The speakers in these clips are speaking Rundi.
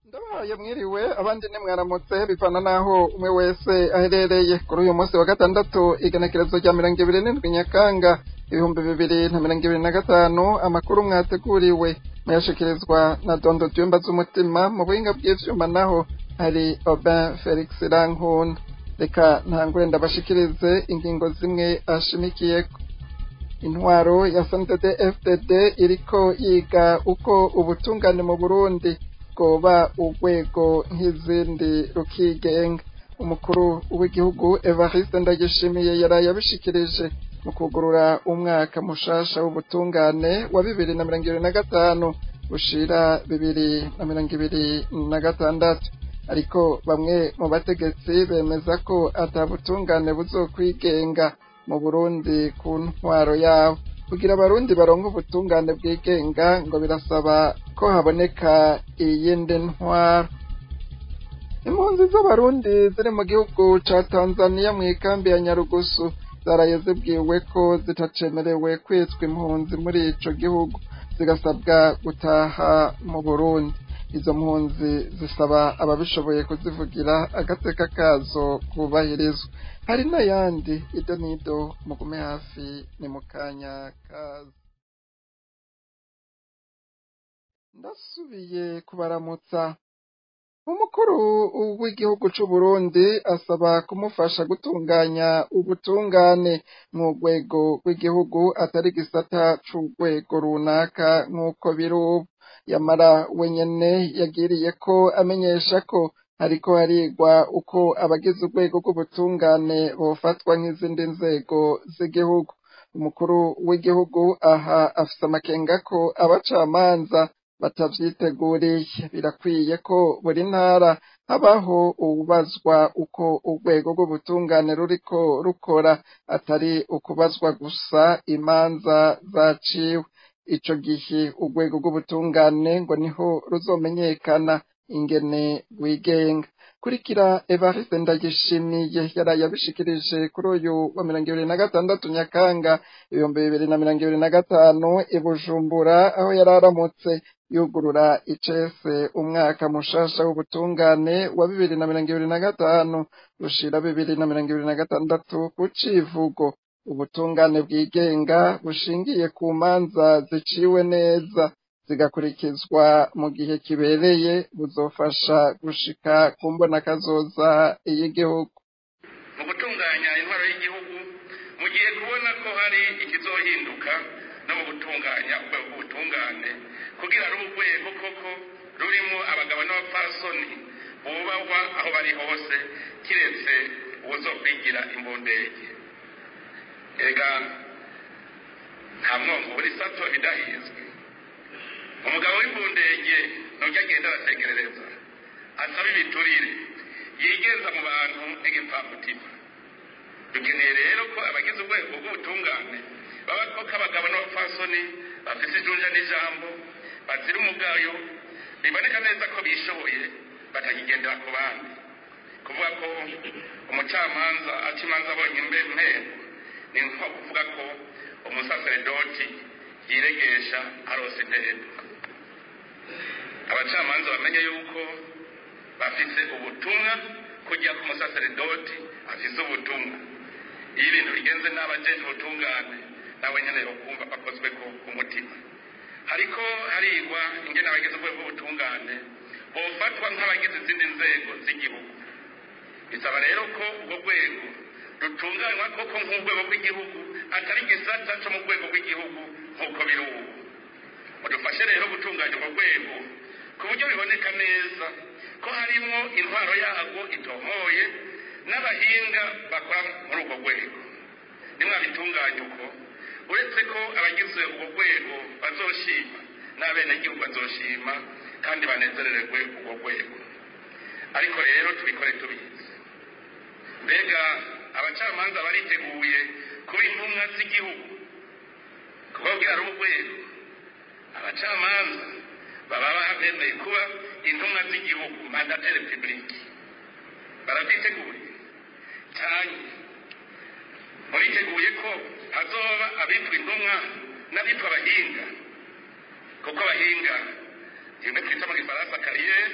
Ndabaye mwiriwe, abandi ni mwaramutse, bivana naho umwe wese aherereye. Kuri uyu munsi wa gatandatu, igenekerezo rya 27 Nyakanga 2025, amakuru mwateguriwe muyashikirizwa na Dondo Dyumba z'Umutima. Mu buhinga bw'ivyuma naho hari Aubin Felix Rankunda. Reka ntangure ndabashikirize ingingo zimwe ashimikiyeko. Intwaro ya CNDD FDD iriko yiga uko ubutungane mu Burundi bwoba urwego nk'izindi, rukigenga. Umukuru w'igihugu Evariste Ndayishimiye yaraye abishikirije mu kugurura umwaka mushasha w'ubutungane wa 2025 ushira 2026. Ariko bamwe mu bategetsi bemeza ko ata butungane buzokwigenga mu Burundi ku ntwaro yabo. Kugira Abarundi baronke ubutungane bwigenga, ngo birasaba ko haboneka iyindi ntwaro. Impunzi z'Abarundi ziri mu gihugu ca Tanzania mw'ikambi ya Nyarugusu zaraye zibwiwe ko zitacemerewe kwitwa impunzi muri ico gihugu, zigasabwa gutaha mu Burundi. Izo mpunzi zisaba ababishoboye kuzivugira, agateka kazo kubahirizwa. Hari n'ayandi, ido nido, mugume hafi, ni mu kanya kazo. Ndasubiye kubaramutsa. Umukuru w'igihugu c'Uburundi asaba kumufasha gutunganya ubutungane mu rwego rw'igihugu, atari gisata c'urwego runaka nk'uko biri ubu. Yamara wenyene yagiriye ko amenyesha ko hariko harigwa uko abagize urwego rw'ubutungane bofatwa nk'izindi nzego z'igihugu. Umukuru w'igihugu aha afise amakenga ko abacamanza batavyiteguriye. Birakwiye ko buri ntara habaho uwubazwa uko urwego rw'ubutungane ruriko rukora, atari ukubazwa gusa imanza zaciwe. Ico gihe urwego rw'ubutungane ngo niho ruzomenyekana ingene rwigenga. Kurikira Evariste Ndayishimiye yaraye abishikirije kuri uyu wa 26 Nyakanga 2025 i Bujumbura, aho yari aramutse yugurura icese umwaka mushasha w'ubutungane wa 2025 ushira 2026 ku civugo "Ubutungane bwigenga bushingiye ku manza ziciwe neza, zigakurikizwa mu gihe kibereye, buzofasha gushika ku mbonakazoza y'igihugu." Mu gutunganya intwaro y'igihugu, mugiye kubona ko hari ikizohinduka no mu gutunganya urwego rw'ubutungane, kugira rube urwego koko rurimo abagabo n'abapfasoni bubahwa aho bari hose, kiretse uwuzokwigira imbundege. Erega nta mwongo buri sato idahizwe. Umugabo w'imbundege nujya agenda aratekerereza, asaba ibiturire, yigenza mu bantu nk'igipfamutima. Dukeneye rero ko abagize urwego rw'ubutungane baba koko abagabo n'abapfasoni bafise ijunja n'ijambo, bazira umugayo, biboneka neza ko bishoboye, batakigendera ku bandi. Kuvuga ko umucamanza aca imanza abonye impembo ni nko kuvuga ko umusaseredoti yiregesha arose intego. Abacamanza bamenye yuko bafise ubutumwa kujya ku musaseredoti afise ubutumwa. Iyo ibintu bigenze n'abajeje ubutungane, nawe nyene yokumva akozwe ko ku mutima. Hariko harigwa ingene abagize urwego rw'ubutungane bofatwa nk'abagize izindi nzego z'igihugu. Bisaba rero ko urwo rwego rutunganywa koko nk'urwego rw'igihugu, atari igisata co mu rwego rw'igihugu nk'uko biri ubu. Mudufashe rero gutunganya urwo rwego ku buryo biboneka neza ko harimwo intwaro yarwo itomoye n'abahinga bakora muri urwo rwego. Nimwabitunganya uko, uretse ko abagize urwo rwego bazoshima, n'abenegihugu bazoshima kandi banezerererwe urwo rwego. Ariko rero tubikore tubizi. Mbega abacamanza bariteguye kuba intumwa z'igihugu? Kubabwira ari urwego, abacamanza baba bemeye kuba intumwa z'igihugu, mandataires publics, barabyiteguye cyane? Muriteguye ko hazoba abitwa intumwa n'abitwa abahinga? Kuko abahinga, bimwe twita mu Gifaransa carrière.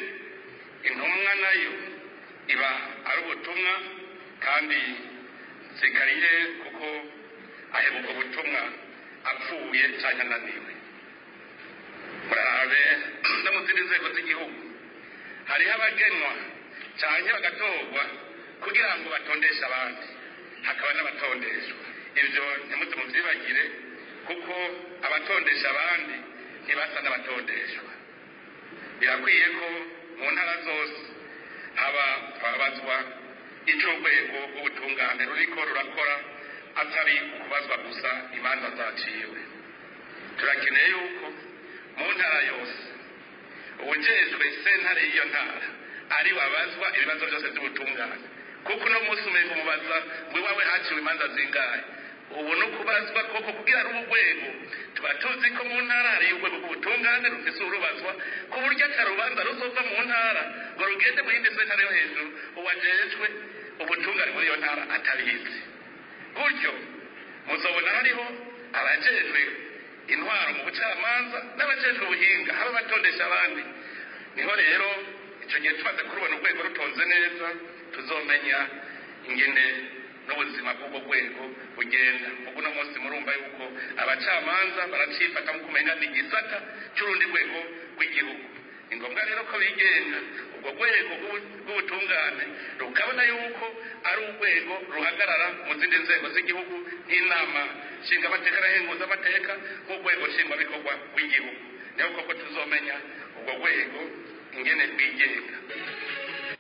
Intumwa nayo iba ari ubutumwa, kandi zikariye kuko aheba ubwo butumwa apfuye cyangwa ananiwe. Murabe no mu zindi nzego z'igihugu hariho abagenwa cyangwa bagatorwa kugira ngo batondeshe abandi, hakaba n'abatondeshwa. Ibyo ntimuze mubyibagire, kuko abatondesha abandi ntibasa n'abatondeshwa. Birakwiye ko mu ntara zose haba ababazwa icyo urwego rw'ubutungane ruriko rurakora, atari ukubazwa gusa imanza zaciwe. Turakeneye yuko mu ntara yose uwujejwe sentare y'iyo ntara ari wabazwa ibibazo byose by'ubutungane, kuko uno munsi umenga umubaza ngo iwawe haciwe imanza zingahe. Ubu ni ukubazwa koko kugira ari urwego. Tuba tuzi ko mu ntara hariyo urwego rw'ubutungane rufise urubazwa, ku buryo atarubanza ruzova mu ntara ngo rugende mu yindi sentare yo hejuru uwajejwe ubutungane muri iyo ntara atabizi. Gutyo muzobona hariho abajejwe intwaro mu bucamanza n'abajejwe ubuhinga, haba batondesha abandi. Niho rero icyo gihe tumaze kurubona urwego rutonze neza, tuzomenya ingene n'ubuzima bw'ubwo rwego bugenda. Ubwo uno munsi murumva yuko abacamanza baracifata mu kumenya ni igisata cy'urundi rwego rw'igihugu. Ni ngombwa rero ko bigenga, ubwo rwego rw'ubutungane rukabona yuko ari urwego ruhagarara mu zindi nzego z'igihugu, nk'inama nshingamateka n'ahenguzamateka, nk'urwego nshingwabikorwa rw'igihugu. Niho koko tuzomenya ubwo rwego ingene rwigenga.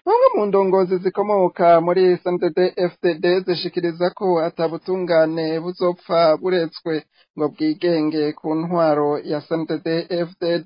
Bamwe mu ndongozi zikomoka muri SNDD FDD zishikiriza ko atabutungane buzopfa buretswe ngo bwigenge ku ntwaro ya SNDD FDD,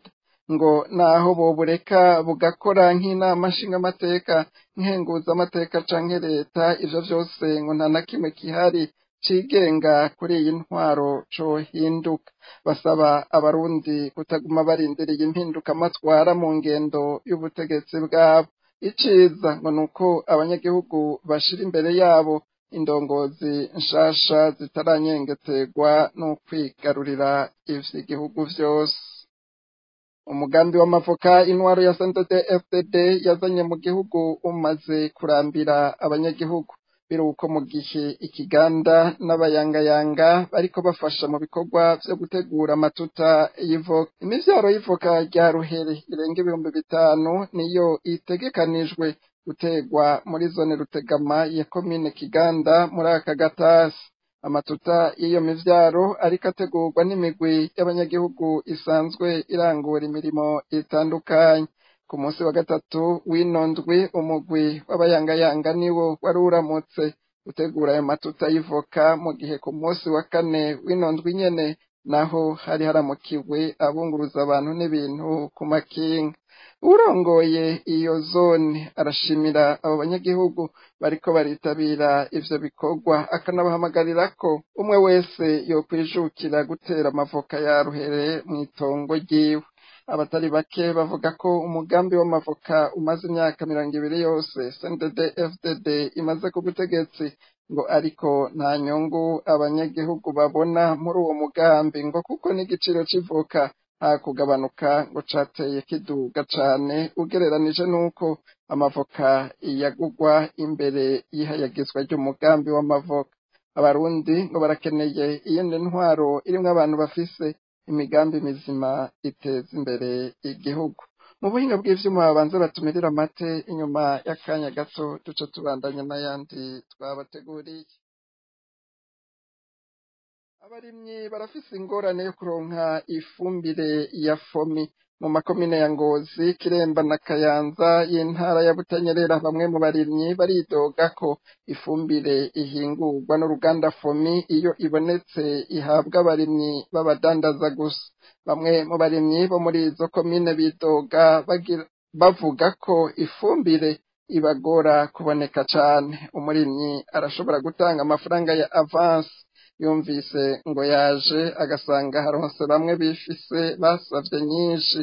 ngo naho bobureka bugakora nk'inama nshingamateka, nkenguzamateka canke leta, ivyo vyose ngo nta na kimwe kihari cigenga kuri iyi ntwaro cohinduka. Basaba abarundi kutaguma barindiriye impindukamatwara mu ngendo y'ubutegetsi bwabo. Iciza ngo nuko abanyagihugu bashira imbere yabo indongozi nshasha zitaranyengeterwa n'ukwigarurira ivy'igihugu vyose. Umugambi w'amavoka intwaro ya SNDD FDD yazanye mu gihugu umaze kurambira abanyagihugu. Biruko mu gihe ikiganda n'abayangayanga bariko bafasha mu bikorwa vyo gutegura amatuta y'ivoka. Imivyaro y'ivoka rya Ruhere irenga 5000 niyo itegekanijwe gutegwa muri zone Rutegama ya komine Kiganda muri aka gatasi. Amatuta y'iyo mivyaro ariko ategurwa n'imigwi y'abanyagihugu isanzwe irangura imirimo itandukanye. Ku munsi wa gatatu w'ino ndwi, umugwi w'abayangayanga niwo wari uramutse utegura ayo matuta y'ivoka, mu gihe ku munsi wa kane w'ino ndwi nyene naho hari haramukiwe abunguruza abantu n'ibintu ku makinga. Urongoye iyo zone arashimira abo banyagihugu bariko baritabira ivyo bikorwa, akanabahamagarira ko umwe wese yokwijukira gutera amavoka ya Ruhere mw'itongo ryiwe. Abatari bake bavuga ko umugambi w'amavoka umaze imyaka 20 yose SNDD FDD imaze ku butegetsi, ngo ariko nta nyungu abanyagihugu babona muri uwo mugambi, ngo kuko n'igiciro c'ivoka nta kugabanuka ngo cateye kiduga cane ugereranije n'uko amavoka yagugwa imbere y'ihayagizwa ry'umugambi w'amavoka. Abarundi ngo barakeneye iyindi ntwaro irimwo abantu bafise imigambi mizima iteza imbere igihugu. Mu buhinga bw'ivyuma babanza batumirira amate, inyuma y'akanya gato duce tubandanya n'ayandi twabateguriye. Abarimyi barafise ingorane yo kuronka ifumbire ya fomi mu makomine ya Ngozi, Kiremba na Kayanza y'intara ya Butanyerera. Bamwe mu barimyi baridoga ko ifumbire ihingurwa n'uruganda fomi iyo ibonetse ihabwa abarimyi b'abadandaza gusa. Bamwe mu barimyi bo muri izo komine bidoga bavuga ko ifumbire ibagora kuboneka cane. Umurimyi arashobora gutanga amafaranga ya avance yumvise ngo yaje, agasanga haronse bamwe bifise basavye nyinshi,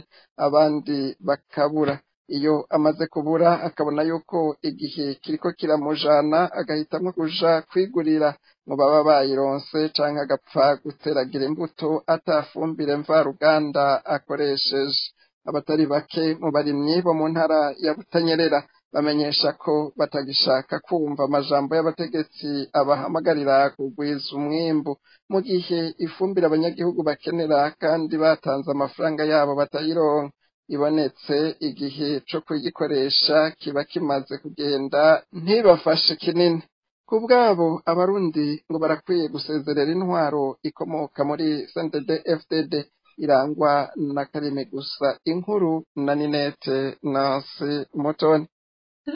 abandi bakabura. Iyo amaze kubura akabona yuko igihe kiriko kiramujana, agahitamwo kuja kwigurira mu baba bayironse, canke agapfa guteragira imbuto atafumbire mvaruganda akoresheje. Abatari bake mu barimyi bo mu ntara ya Butanyerera bamenyesha ko batagishaka kumva amajambo y'abategetsi abahamagarira kugwiza umwimbu mu gihe ifumbire abanyagihugu bakenera kandi batanze amafaranga yabo batayironka. Ibonetse igihe co kuyikoresha kiba kimaze kugenda, ntibafashe kinini. Ku bwabo, Abarundi ngo barakwiye gusezerera intwaro ikomoka muri CNDD FDD irangwa na karime gusa. Inkuru na Ninete Nancy Mutoni.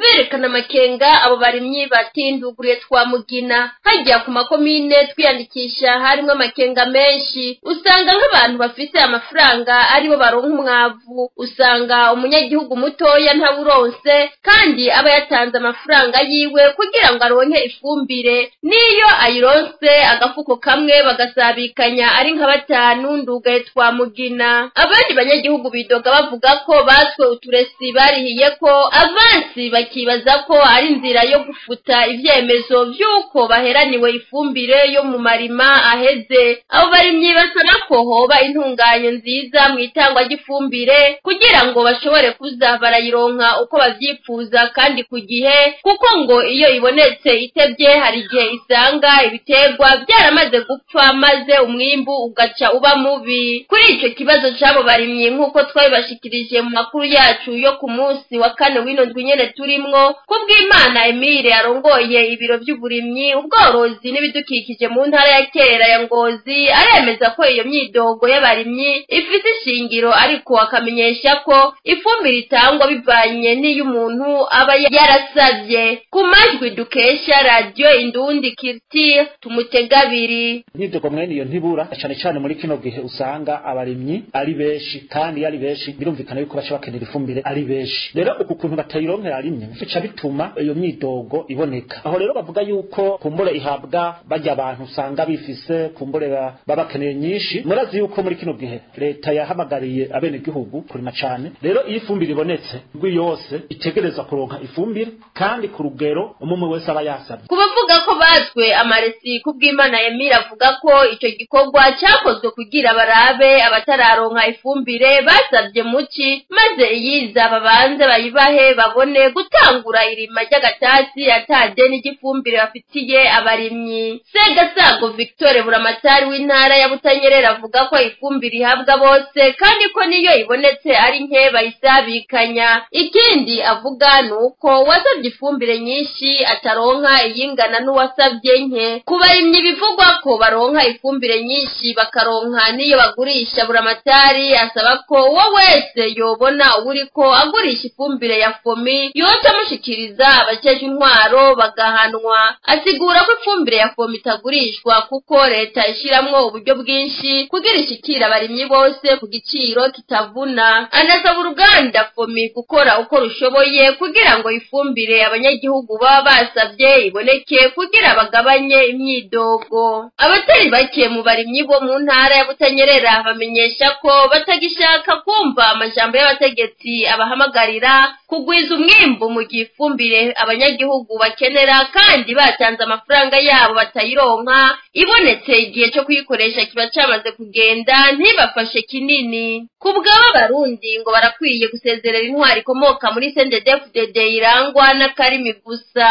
Berekana amakenga, abo barimyi batinduguriye twa mugina hajya ku makomine twiyandikisha, harimo amakenga menshi. Usanga nk'abantu bafise amafaranga aribo baronka umwavu, usanga umunyagihugu mutoya ntawuronse kandi aba yatanze amafaranga yiwe kugira ngo aronke ifumbire. Niyo ayironse, agafuko kamwe bagasabikanya ari nka batanu. Ndugaye twa mugina. Abandi banyagihugu bidoga bavuga ko batswe uturesi barihiye ko avance, bakibaza ko ari inzira yo gufuta ivyemezo vy'uko baheraniwe ifumbire yo mu marima aheze. Abo barimyi basaba ko hoba intunganyo nziza mu itangwa ry'ifumbire kugira ngo bashobore kuza barayironka uko bavyipfuza kandi ku gihe, kuko ngo iyo ibonetse itevye hari igihe isanga ibiterwa byaramaze gupfa, maze umwimbu ugaca uba mubi. Kuri ico kibazo c'abo barimyi, nk'uko twabibashikirije mu makuru yacu yo ku munsi wa kane w'ino ndwi nyene turimwo, Kubw'Imana Emile arongoye ibiro vy'uburimyi, ubworozi n'ibidukikije mu ntara ya kera ya Ngozi aremeza ko iyo myidogo y'abarimyi ifise ishingiro, ariko akamenyesha ko ifumbire itangwa bivanye n'iyo umuntu aba yarasavye. Ku majwi dukesha Radiyo Indundi Kirtire, tumutegabiri. Imyidogo mwene iyo ntibura, cane cane muri kino gihe usanga abarimyi ari benshi, kandi iyo ari benshi birumvikana yuko baca bakenera ifumbire ari benshi. Rero uku kuntu batayironkera rimwe bica bituma iyo myidogo iboneka. Aho rero bavuga yuko kumbure ihabwa barya abantu usanga bifise, kumbure baba bakeneye nyinshi. Murazi yuko muri kino gihe leta yahamagariye abenegihugu kurima cane. Rero iyo ifumbire ibonetse ndwi yose itegerezwa kuronka ifumbire kandi ku rugero umwe wese aba yasabye. Ku bavuga ko batswe amaresi, Kubw'Imana Emile avuga ko ico gikorwa cakozwe kugira barabe abatararonka ifumbire basabye muci, maze iyiza babanze bayibahe babone gutangura irima ry'agatasi atade n'igifumbire bafitiye abarimyi. Segasago Victoire, buramatari w'intara ya Butanyerera, avuga ko ifumbire ihabwa bose kandi ko niyo ibonetse ari nke bayisabikanya. Ikindi avuga ni uko uwasabye ifumbire nyinshi ataronka iyingana n'uwasabye nke. Ku barimyi bivugwa ko baronka ifumbire nyinshi bakaronka n'iyo bagurisha, buramatari asaba ko uwo wese yobona uwuriko agurisha ifumbire ya FOMI yoca amushikiriza abajejwe intwaro bagahanwa. Asigura ko ifumbire ya FOMI itagurishwa kuko leta ishiramwo uburyo bwinshi kugira ishikire abarimyi bose ku giciro kitavuna. Anasaba uruganda FOMI gukora uko rushoboye kugira ngo ifumbire abanyagihugu baba basabye iboneke kugira bagabanye imyidogo. Abatari bake mu barimyi bo mu ntara ya Butanyerera bamenyesha ko batagishaka kumva amajambo y'abategetsi abahamagarira kugwiza umwimbu mu gihe ifumbire abanyagihugu bakenera kandi batanze amafaranga yabo batayironka, ibonetse igihe cyo kuyikoresha kiba camaze kugenda, ntibafashe kinini. Ku bw'aba Barundi ngo barakwiye gusezerera intwari ikomoka muri CNDD-FDD irangwa n'akarimi gusa.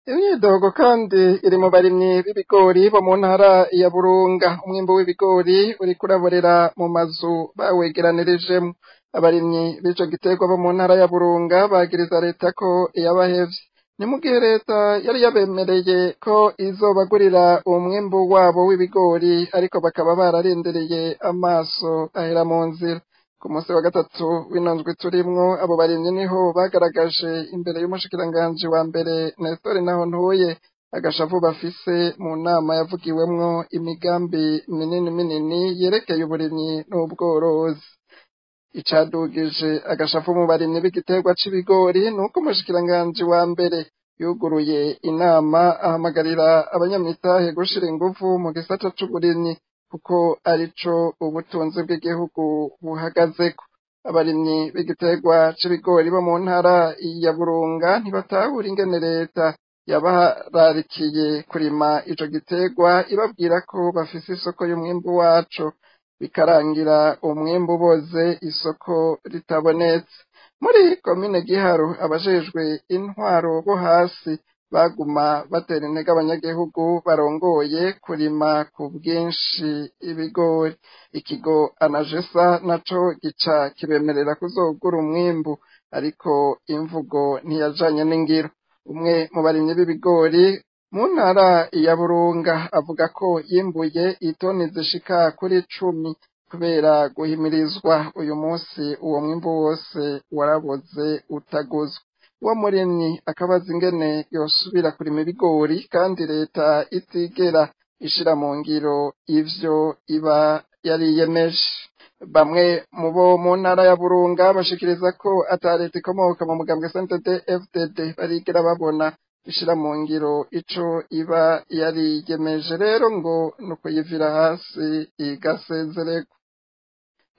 Imyidogo kandi iri mu barimyi b'ibigori bo mu ntara ya Burunga. Umwimbu w'ibigori uriko uraborera mu mazu bawegeranirijemwo. Abarimyi b'ico giterwa bo mu ntara ya Burunga bagiriza leta ko yabahevye. Ni mu gihe leta yari yabemereye ko izobagurira umwimbu wabo w'ibigori, ariko bakaba bararindiriye amaso ahera mu nzira. Ku munsi wa gatatu w'ino ndwi turimwo, abo barimyi niho bagaragaje imbere y'umushikiranganji wa mbere Nestor Nahontuye agashavu bafise mu nama yavugiwemwo imigambi minini minini yerekeye uburimyi n'ubworozi. Icadugije agashavu mu barimyi b'igiterwa c'ibigori nuko umushikiranganji wa mbere yuguruye inama ahamagarira abanyamitahe gushira inguvu mu gisata c'uburimyi kuko arico ubutunzi bw'igihugu buhagazeko. Abarimyi b'igiterwa c'ibigori bo mu ntara ya Burunga ntibatahura ingene leta yabararikiye kurima ico giterwa ibabwira ko bafise isoko y'umwimbu waco. bikarangira umwimbu uboze isoko ritabonetse. Muri komine Giharo abajejwe intwaro bo hasi baguma batera intege abanyagihugu barongoye kurima ku bwinshi ibigori. Ikigo Anagesa naco gica kibemerera kuzogura umwimbu, ariko imvugo ntiyajanye n'ingiro. Umwe mu barimyi b'ibigori mu ntara ya Burunga avuga ko yimbuye itoni zishika kuri 10 kubera guhimirizwa. Uyu munsi uwo mwimbu wose waraboze utaguzwe. Uwo murimyi akabaza ingene yosubira kurima ibigori kandi leta itigera ishira mu ngiro ivyo iba yariyemeje. Bamwe mu bo mu ntara ya Burunga bashikiriza ko ata leta ikomoka mu mugambwe CNDD-FDD barigera babona ishira mu ngiro ico iba yariyemeje, rero ngo nukuyivira hasi igasezererwa.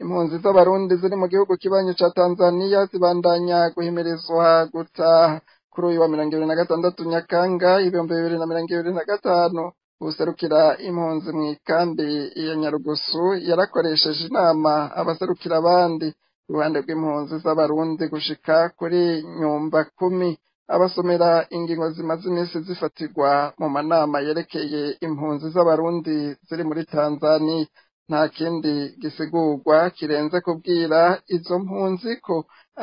Impunzi z'Abarundi ziri mu gihugu kibanyi ca Tanzania zibandanya guhimirizwa gutaha. Kuri uyu wa 26 Nyakanga 2025, userukira impunzi mw'ikambi ya Nyarugusu yarakoresheje inama abaserukira abandi uruhande rw'impunzi z'Abarundi gushika kuri nyumba 10, abasomera ingingo zimaze iminsi zifatirwa mu manama yerekeye impunzi z'Abarundi ziri muri Tanzania. Nta kindi gisigurwa kirenze kubwira izo mpunzi ko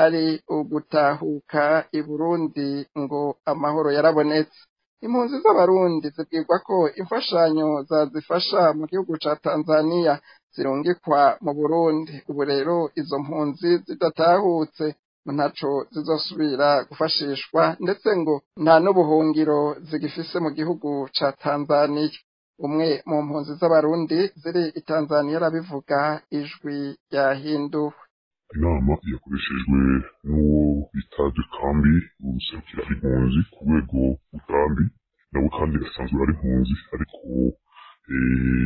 ari ugutahuka i Burundi ngo amahoro yarabonetse. Impunzi z'Abarundi zibwirwa ko imfashanyo zazifasha mu gihugu ca Tanzania zirungikwa mu Burundi. Ubu rero izo mpunzi zidatahutse ntaco zizosubira gufashishwa, ndetse ngo nta n'ubuhungiro zigifise mu gihugu ca Tanzania. Umwe mu mpunzi z'Abarundi ziri i Tanzania arabivuga ijwi ryahinduwe. Inama yakoreshejwe n'uwo bita Dukambi, userukira impunzi ku rwego rw'ukambi, nawe kandi asanzwe ari impunzi, ariko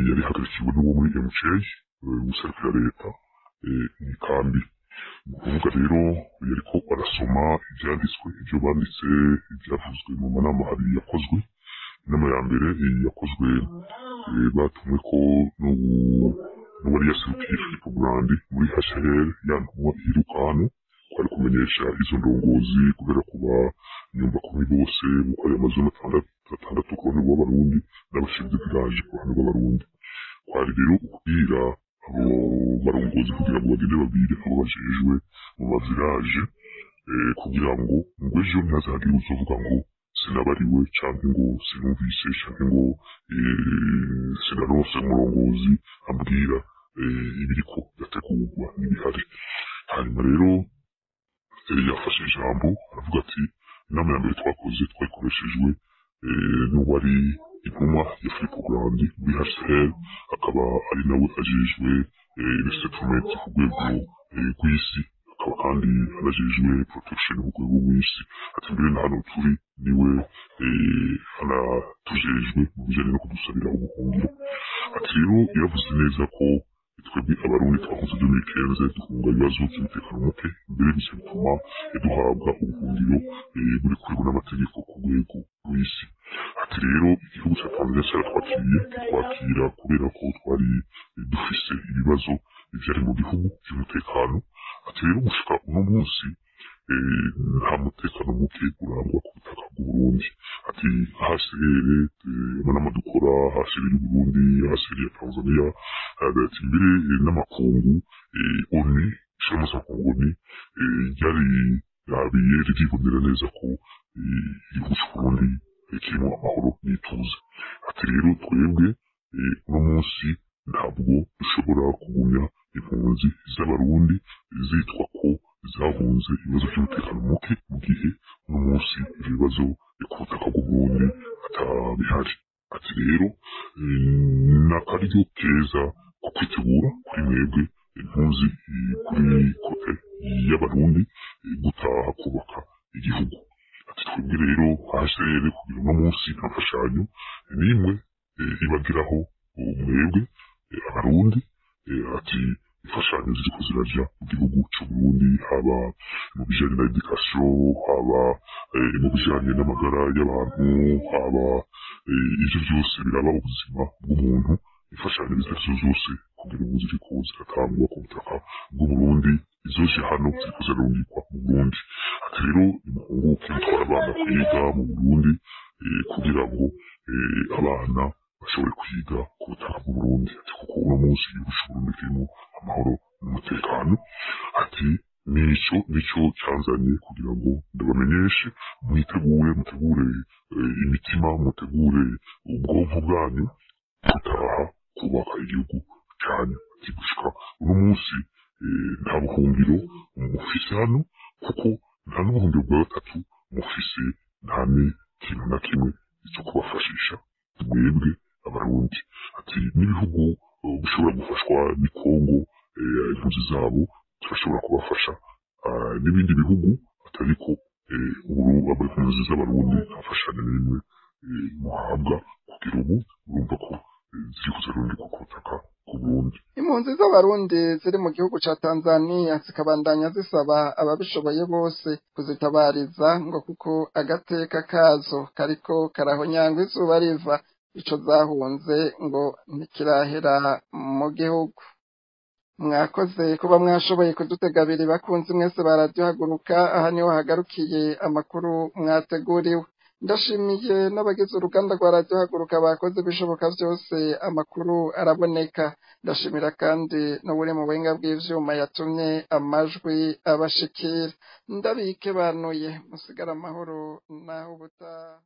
yari hagarikiwe n'uwo muri MCA userukira leta mw'ikambi. Ni ukuvuga rero yariko arasoma ivyanditswe, ivyo banditse, ivyavuzwe mu manama abiri yakozwe. Inama ya mbere yakozwe batumwe ko n'uwari yaserukiye Filippo Grandi muri HCR, ya ntumwa iheruka hano, kwari kumenyesha izo ndongozi guhera kuba nyumba kumi bose uko ari amazu atandatu ku ruhande rw'Abarundi n'abashinzwe village ku ruhande rw'Abarundi. Kwari rero ukubwira abo barongozi kugira ngo bagende babwire abo bajejwe mu mavilage, kugira ngo ngo ejo ntihazagire uzovuga ngo sinabariwe canke ngo sinumvise canke ngo sinaronse umurongozi ambwira ibiriko birategurwa n'ibihari. Hanyuma rero yafashe ijambo aravuga ati inama ya mbere twakoze twayikoreshejwe n'uwari intumwa ya Filippo Grandi muri HCR, akaba ari nawe ajejwe resettlement ku rwego rw'isi, akaba kandi anajejwe protection ku rwego rw'isi. Ati mbere na hano turi niwe anatujejwe mu bijanye no kudusabira ubuhungiro. Ati rero yaravuze neza ko twebwe Abarundi twakoze 2015 duhunga ibibazo by'umutekano muke, mbere bica bituma duhabwa ubuhungiro buri kuriwe n'amategeko ku rwego rw'isi. Ati rero igihugu ca Tanzania caratwakiriye, kitwakira kubera ko twari dufise ibibazo vyari mu gihugu vy'umutekano. Ati rero gushika uno munsi nta mutekano muke urangwa ku butaka bw'Uburundi. Ati HCR amanama dukora, HCR y'Uburundi, HCR ya Tanzania, ati mbere n'amakungu ONU, ishirahamwe mpuzamakungu ONU ryari rabiye riribonera neza ko igihugu c'Uburundi kirimo amahoro n'ituze. Ati rero twebwe uno munsi ntabwo dushobora kugumya impunzi z'Abarundi zitwa ko zahunze ibibazo by'umutekano muke mu gihe uno munsi ivyo bibazo ku butaka bw'Uburundi atabihari. Ati rero ni akaryo keza ko kwitegura kuri mwebwe impunzi kuri kote y'Abarundi gutaha kubaka igihugu. Ati twebwe rero HCR kugira uno munsi nta mfashanyo n'imwe ibageraho mwebwe Abarundi. Ati imfashanyo ziriko ziraja mu gihugu c'Uburundi, haba mu bijanye na education, haba mu bijanye n'amagara y'abantu, haba ivyo vyose biraba ubuzima bw'umuntu, imfashanyo izo arizo zose Kugira ubu ziriko ziratangwa ku butaka bw'Uburundi, izoje hano ziriko zirarungikwa mu Burundi. Ati rero nimuhunguke mutware abana kwiga mu Burundi, kugira ngo abana bashobore kwiga ku butaka bw'Uburundi. Ati kuko uno munsi igihugu c'Uburundi kirimo amahoro n'umutekano. Ati nico cyanzanye kugira ngo ndabamenyeshe, mwitegure, mutegure imitima, mutegure ubwonko bwanyu gutaha kubaka igihugu cyanyu. Ati gushika uno munsi nta buhungiro mufise hano, kuko nta n'ubuhungiro bwa gatatu mufise, nta n'ikintu na kimwe cyo kubafashisha mwebwe Abarundi. Ati n'ibihugu bishobora gufashwa ni Kongo, impunzi zabo turashobora kubafasha, n'ibindi bihugu, atariko impunzi z'Abarundi nta mfashanyo n'imwe muhabwa kugira ubu. Urumva ko ziriko zirarungikwa ku butaka bw'Uburundi. Impunzi z'Abarundi ziri mu gihugu ca Tanzania zikabandanya zisaba ababishoboye bose kuzitabariza, ngo kuko agateka kazo kariko karahonyangwa izuba riva, ico zahunze ngo ntikirahera mu gihugu. Mwakoze kuba mwashoboye kudutega abiri, bakunzi mwese ba radiyo Haguruka. Aha niho hagarukiye amakuru mwateguriwe. Ndashimiye n'abagize uruganda rwa radiyo Haguruka bakoze ibishoboka byose amakuru araboneka. Ndashimira kandi n'uburi mu buhinga bw'ivyuma yatumye amajwi abashikira. Ndabike banuye, musigara amahoro naho ubutaha.